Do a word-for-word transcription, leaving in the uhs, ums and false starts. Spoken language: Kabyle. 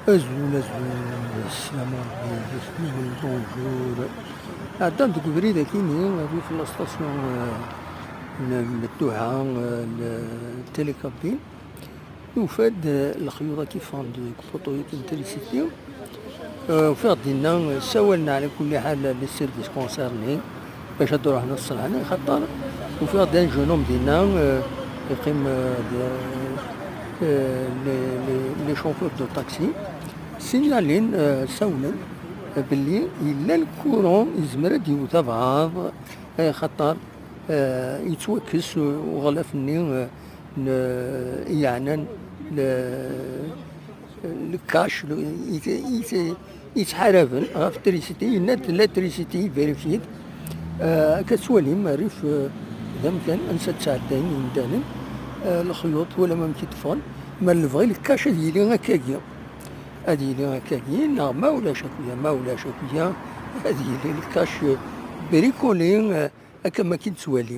Azul, azul, sslam Rebbi, bonjour. Ɛeddan deg ubrid akini, rrif la station, euh, n Mmettuḥa, euh, n Télécabine. Nufa-d, euh, lexyuḍ-agi ffɣen deg poteau-agi n trisiti. Euh, ufiɣ dinna, euh, ssawalen ɛla kulli ḥal les services concernés bac ad d-ruḥen ad ṣelḥen, axaṭer ufiɣ-d un jeune homme dinna, euh, yeqqim, euh, d, euh, les, les, les chauffeurs de taxi. Signalin, euh, ssawlen, euh, belli yella lkuran yezmer ad d-yewwet abɛaḍ, axaṭer, euh, yettwakkes, euh, uɣlaf-nni, euh, n, yeɛnan le, le cache, le, yet-, yet-, yettḥaraben ɣef trisiti, yenna-d tella trisiti vérifiée. Euh, akka tettwalim rrif, euh, d amkan ansa d-ttɛeddayen yimdanen, euh, lexyuḍ, twalam amek i d-ffɣen. Ma lebɣi le cache ad yili akkagi, ad yili akkagi, neɣ ma ulac akya, ma ulac akya, ad yili le cache, euh, bricolé, euh, akka ma k-id-ttwalin.